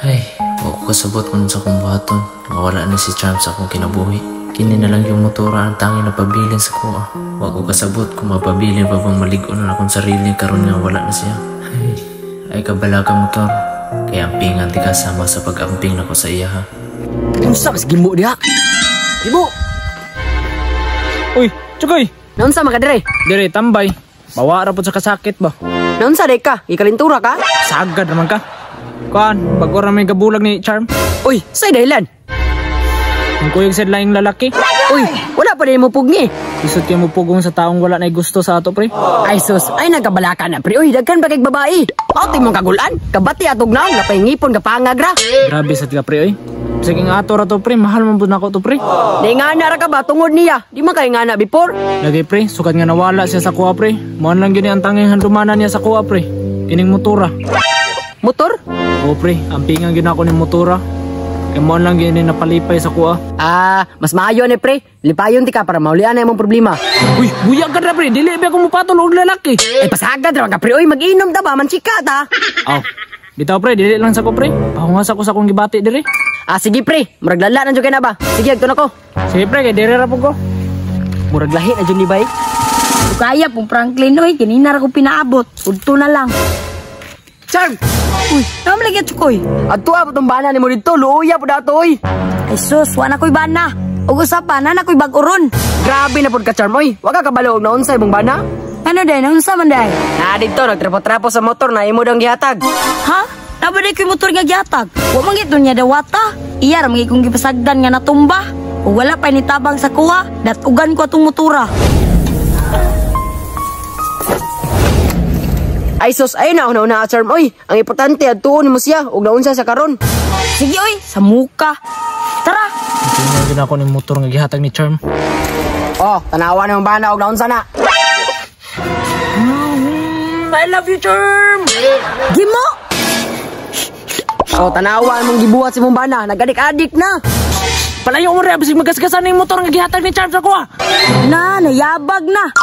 Ay, wa ko kasabot kung sa akong buhaton. Nga wala na si Charm sa akong kinabuhi. Kini na lang yung motora ang tanging napabilin sa kuha. Wa ko kasabot kung mapabilin pa bang malig-on na akong sarili karon nga wala na siya. Ay, ay kabalaga, motor. Kaya ampingan di ka sama sa pag-amping nako sa iya ha. Unsa kas Gimo diha? Gimo, Uy, Chukoy! Naunsa man ka dire? Dire, tambay. Bawa ra pud sa kasakit ba? Naunsa day ka? Ikalintura ka? Sagad naman ka. Kuan, bago ra may gabulag ni Charm. Uy, say dahilan. Ang kuyog sa laing lalaki. Uy, wala pa din mo pugni. Isot kay mo pugong sa taong wala na gusto sa ato, pre. Ay sus, ay nagkabalaka na, pre. Uy, daghan ba kay babae? Mao mong kagulan? Kabati atog naong napahingipon ka pangagra. Grabe sa tiga, pre, oy. Sige nga ato ra to, pre, mahal man pud nako to, pre. Di nga na ra ka ba tungod niya? Di man kay nga na before. Lagi, pre, sukad nga nawala siya sa kuha, pre. Mo lang gyud ang tanging handumanan niya sa kuha, pre. Kining motora. Motor? Oo, pre, ampingan gyud ako ni motora. Kay mo lang gyud ni napalipay sa kuha. Ah, mas maayo ni, pre. Lipayon ti ka para maulian na imong problema. Uy, buyag ka na, pre, dili ba ako mopatol og lalaki. Ay pasagad ra ka, pre. Uy, mag-inom ta ba man chika ta. Aw. Bitaw, pre, dili lang sa ko, pre. Pahungas ako sa akong gibati dire. Ah, sige, pre, murag lala na jud kay na ba. Sige, agto na ko. Sige, pre, kay dire ra pud ko. Murag lahi na jud ni bay. Kaya pong Franklin, oy, kanina ra ko pinaabot. Udto na lang. Charm! Uy, naman lagi at Chukoy. Adto pa tong bana nimo didto, luoya pud ato oy. Ay sus, wa na ko'y bana. Ug usa pa, na na ko'y bag-oron. Grabe na pud ka, Charm, oy. Wa ka kabalo og naunsay mong bana? Ano day, naunsa man day? Na didto nagtrapo-trapo sa motor na imo dang gihatag. Ha? Naba day ko'y motor nga gihatag? Wa man gito niya dawata. Iya ra man kong gipasagdan nga natumba. Ug wala pa nitabang sa kuha, datugan ko atong motora. Ay sus, ay na una una, Charm, oy. Ang importante adtuon nimo siya ug naunsa sa karon. Sige oy, sa muka. Tara! Ampingan gyud ako ni motor nga gihatag ni Charm. Oh, tanawa na mong bana og naunsa na. I love you, Charm! Gimo! Oh, tanawa mong gibuhat si mong bana, nagadik-adik na. Palayo mo rin, bisig magasgasan ni motor nga gihatag ni Charm sa kuha. Na, nayabag na.